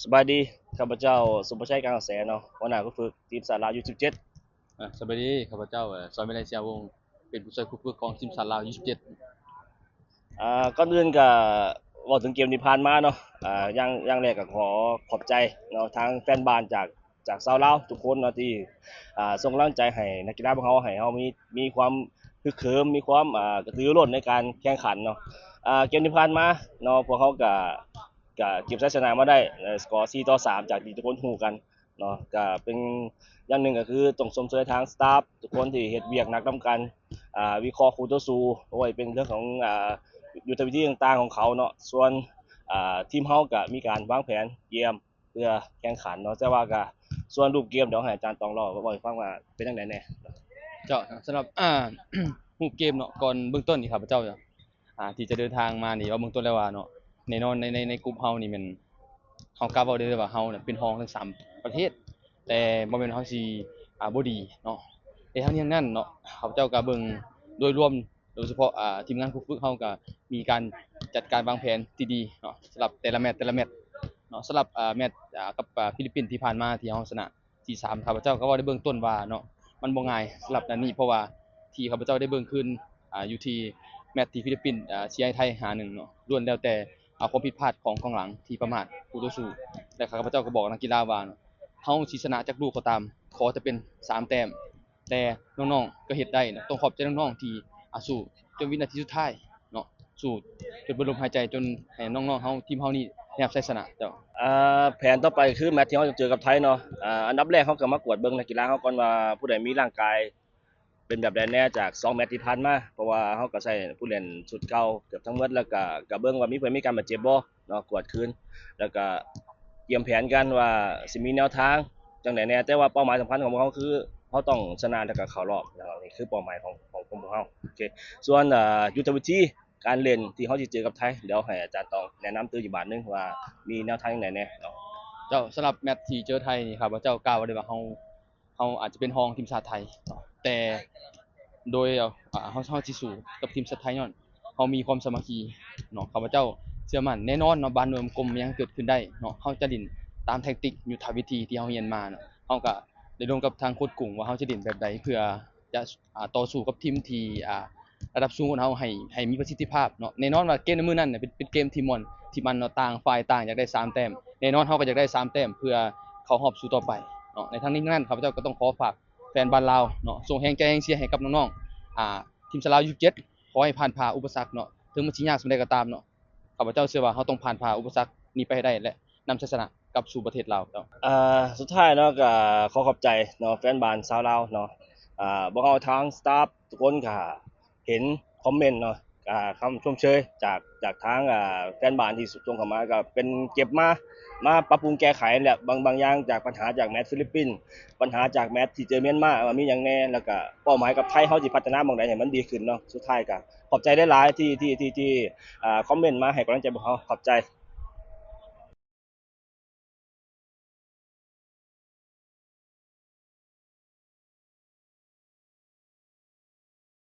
ສະບາຍດີ ຂ້າພະເຈົ້າ ສຸພະໄຊ ກາງກະແສເນາະ ຫົວໜ້າຄູຝຶກທີມຊາດລາວ ຢູສິບເຈັດ. ອາ ສະບາຍດີ ຂ້າພະເຈົ້າ ເອີ ຊອຍ ວິໄລ ເຊຍວົງ ເປັນຜູ້ຊ່ວຍຄູຝຶກຂອງທີມຊາດລາວ ຢູສິບເຈັດ. ອາ ກ່ອນອື່ນກະເວົ້າເຖິງເກມທີ່ຜ່ານມາເນາະ ອາ ຢ່າງ ຢ່າງແລກກະຂໍຂອບໃຈເນາະ ທາງແຟນບານຈາກ ຈາກຊາວລາວທຸກຄົນເນາະ ທີ່ ອາ ສົ່ງກຳລັງໃຈໃຫ້ນັກກິລາຂອງເຮົາ ໃຫ້ເຮົາມີ ມີຄວາມຮຶກເຫີມ ມີຄວາມ ອາ ກະຕືລືລົ້ນໃນການແຂ່ງຂັນເນາະ. ອາ ເກມທີ່ຜ່ານມາເນາະ ພວກເຮົາກະ ກະເກັບໄຊຊະນະມາໄດ້ ສະກໍສີ່ຕໍ່ສາມ ຈາກທີ່ທຸກຄົນຮູ້ກັນເນາະ. ກະເປັນຢ່າງໜຶ່ງກະຄືຕ້ອງຊົມເຊີຍທາງສະຕາຟທຸກຄົນທີ່ເຮັດວຽກໜັກນຳກັນ ອາ ວິເຄາະຄູ່ຕໍ່ສູ້ ບໍ່ວ່າຈະເປັນເລື່ອງຂອງ ອາ ຍຸດທະວິທີຕ່າງໆຂອງເຂົາເນາະ. ສ່ວນ ອາ ທີມເຮົາກະມີການວາງແຜນກຽມ ເພື່ອແຂ່ງຂັນເນາະ ແຕ່ວ່າກະສ່ວນຮູບເກມ ດຽວໃຫ້ອາຈານຕອງເລົ່າ ເວົ້າໃຫ້ຟັງວ່າເປັນຈັ່ງໃດແດ່. ເຈົ້າ ສຳລັບ ອາ ຮູບເກມເນາະ ກ່ອນເບື້ອງຕົ້ນນີ້ ຂ້າພະເຈົ້າ ອາ ທີ່ຈະເດີນທາງມານີ້ ເວົ້າເບື້ອງຕົ້ນແລ້ວວ່າເນາະ ແນ່ນອນໃນ ໃນ ໃນກຸ່ມເຮົານີ້ແມ່ນ ເຮົາກ້າເວົ້າໄດ້ເລີຍວ່າເຮົາເປັນຮອງທັງສາມປະເທດ ແຕ່ບໍ່ແມ່ນເຮົາຊິ ອາ ບໍ່ດີເນາະ. ແຕ່ທັງນີ້ທັງນັ້ນເນາະ ຂ້າພະເຈົ້າກະເບິ່ງໂດຍລວມ ໂດຍສະເພາະ ອາ ທີມງານຄູຝຶກເຮົາກະມີການຈັດການວາງແຜນທີ່ດີເນາະ ສຳລັບແຕ່ລະແມັດ ແຕ່ລະແມັດເນາະ. ສຳລັບ ອາ ແມັດ ອາ ກັບ ອາ ຟີລິບປິນທີ່ຜ່ານມາທີ່ເຮົາຊະນະສີ່ສາມ ຂ້າພະເຈົ້າກະເວົ້າໄດ້ເບື້ອງຕົ້ນວ່າເນາະ ມັນບໍ່ງ່າຍສຳລັບນັດນີ້ ເພາະວ່າທີ່ຂ້າພະເຈົ້າໄດ້ເບິ່ງຄືນ ອາ ຢູ່ທີ່ແມັດທີ່ຟີລິບປິນ ອາ ເຊຍໃຫ້ໄທຫ້າໜຶ່ງເນາະ ລ້ວນແລ້ວແຕ່ ອາ ຄວາມຜິດພາດຂອງກອງຫຼັງທີ່ປະໝາດຄູ່ຕໍ່ສູ້ ແລະ ຂ້າພະເຈົ້າກະບອກນັກກິລາວ່າ ເຮົາຊິຊະນະຈັກລູກກໍຕາມ ຂໍແຕ່ເປັນສາມແຕ້ມ ແຕ່ນ້ອງໆກະເຮັດໄດ້ເນາະ. ຕ້ອງຂອບໃຈນ້ອງໆທີ່ ອາ ສູ້ຈົນວິນາທີສຸດທ້າຍເນາະ ສູ້ຈົນເບິດລົມຫາຍໃຈ ຈົນໃຫ້ນ້ອງໆເຮົາ ທີມເຮົານີ້ໄດ້ຮັບໄຊຊະນະ. ເຈົ້າ ອາ ແຜນຕໍ່ໄປຄືແມັດທີ່ເຮົາຈະເຈີກັບໄທເນາະ ອາ ອັນດັບແລກເຮົາກະມາກວດເບິ່ງນັກກິລາເຮົາກ່ອນວ່າ ຜູ້ໃດມີຮ່າງກາຍ ເປັນແບບໃດແດ່ຈາກສອງແມັດທີ່ຜ່ານມາ ເພາະວ່າເຮົາກະໃຊ້ຜູ້ຫຼິ້ນຊຸດເກົ່າເກືອບທັງໝົດ ແລ້ວກະ ກະເບິ່ງວ່າມີຜູ້ໃດມີການບາດເຈັບບໍ່ເນາະ ກວດຄືນ ແລ້ວກະກຽມແຜນກັນວ່າຊິມີແນວທາງຈັ່ງໃດແດ່ ແຕ່ວ່າເປົ້າໝາຍສຳຄັນຂອງພວກເຮົາຄື ເຮົາຕ້ອງຊະນະ ແລ້ວກະເຂົ້າຮອບເນາະ ນີ້ຄືເປົ້າໝາຍຂອງ ຂອງພວກເຮົາ. ໂອເຄ ສ່ວນ ອາ ຍຸດທະວິທີການຫຼິ້ນທີ່ເຮົາຊິເຈີກັບໄທ ດຽວໃຫ້ອາຈານຕອງແນະນຳຕື່ມອີກບາດໜຶ່ງວ່າມີແນວທາງຈັ່ງໃດແດ່ເນາະ. ເຈົ້າ ສຳລັບແມັດທີ່ເຈີໄທນີ້ ຂ້າພະເຈົ້າກ່າວໄດ້ວ່າເຮົາ ເຮົາອາດຈະເປັນຮອງທີມຊາດໄທເນາະ ແຕ່ໂດຍ ອາ ເຮົາ ເຮົາຊິສູ້ກັບທີມຊາດໄທ ຍ້ອນເຮົາມີຄວາມສາມັກຄີເນາະ. ຂ້າພະເຈົ້າເຊື່ອໝັ້ນແນ່ນອນເນາະ ບ້ານເມືອງກົມຍັງເກີດຂຶ້ນໄດ້ເນາະ ເຮົາຈະຫຼິ້ນຕາມແທັກຕິກ ຍຸດທະວິທີທີ່ເຮົາຮຽນມາເນາະ. ເຮົາກະໄດ້ລົມກັບທາງໂຄດກຸງວ່າເຮົາຈະຫຼິ້ນແບບໃດ ເພື່ອຈະ ອາ ຕໍ່ສູ້ກັບທີມທີ່ ອາ ລະດັບສູງກວ່າເຮົາ ໃຫ້ ໃຫ້ມີປະສິດທິພາບເນາະ. ແນ່ນອນວ່າເກມໃນມື້ນັ້ນເປັນ ເປັນເກມທີ່ມ່ວນທີ່ມັນເນາະ ຕ່າງຝ່າຍຕ່າງຢາກໄດ້ສາມແຕ້ມ ແນ່ນອນເຮົາກະຢາກໄດ້ສາມແຕ້ມເພື່ອເຂົ້າຮອບສູ່ຕໍ່ໄປເນາະ. ໃນທັງນີ້ທັງນັ້ນ ຂ້າພະເຈົ້າກະຕ້ອງຂໍຝາກ ແຟນບານລາວເນາະ ສົ່ງແຮງໃຈແຮງເຊຍໃຫ້ກັບນ້ອງໆ ອາ ທີມຊາດລາວ ຢູສິບເຈັດ ຂໍໃຫ້ຜ່ານຜ່າອຸປະສັກເນາະ ເຖິງມັນຊິຍາກສ່ຳໃດກໍຕາມເນາະ ຂ້າພະເຈົ້າເຊື່ອວ່າເຮົາຕ້ອງຜ່ານຜ່າອຸປະສັກນີ້ໄປໃຫ້ໄດ້ ແລະ ນຳໄຊຊະນະກັບສູ່ປະເທດລາວເນາະ. ອາ ສຸດທ້າຍເນາະ ກໍຂໍຂອບໃຈເນາະ ແຟນບານຊາວລາວເນາະ ອາ ພວກເຮົາທາງສະຕາຟທຸກຄົນກໍ ເຫັນຄອມເມັນເນາະ ອາ ຄຳຊົມເຊີຍຈາກ ຈາກທາງ ອາ ແຟນບານທີ່ສົ່ງເຂົ້າມາ ກໍເປັນເກັບມາ ມາປັບປຸງແກ້ໄຂແຫຼະ ບາງ ບາງຢ່າງຈາກບັນຫາຈາກແມັດຟີລິບປິນ ບັນຫາຈາກແມັດທີ່ເຈີມຽນມາ ວ່າມີຫຍັງແດ່ ແລ້ວກໍເປົ້າໝາຍກັບໄທ ເຮົາຊິພັດທະນາໝ່ອງໃດໃຫ້ມັນດີຂຶ້ນເນາະ. ສຸດທ້າຍກໍຂອບໃຈຫຼາຍໆ ທີ່ ທີ່ ທີ່ ທີ່ ອາ ຄອມເມັນມາໃຫ້ກຳລັງໃຈພວກເຮົາ. ຂອບໃຈ.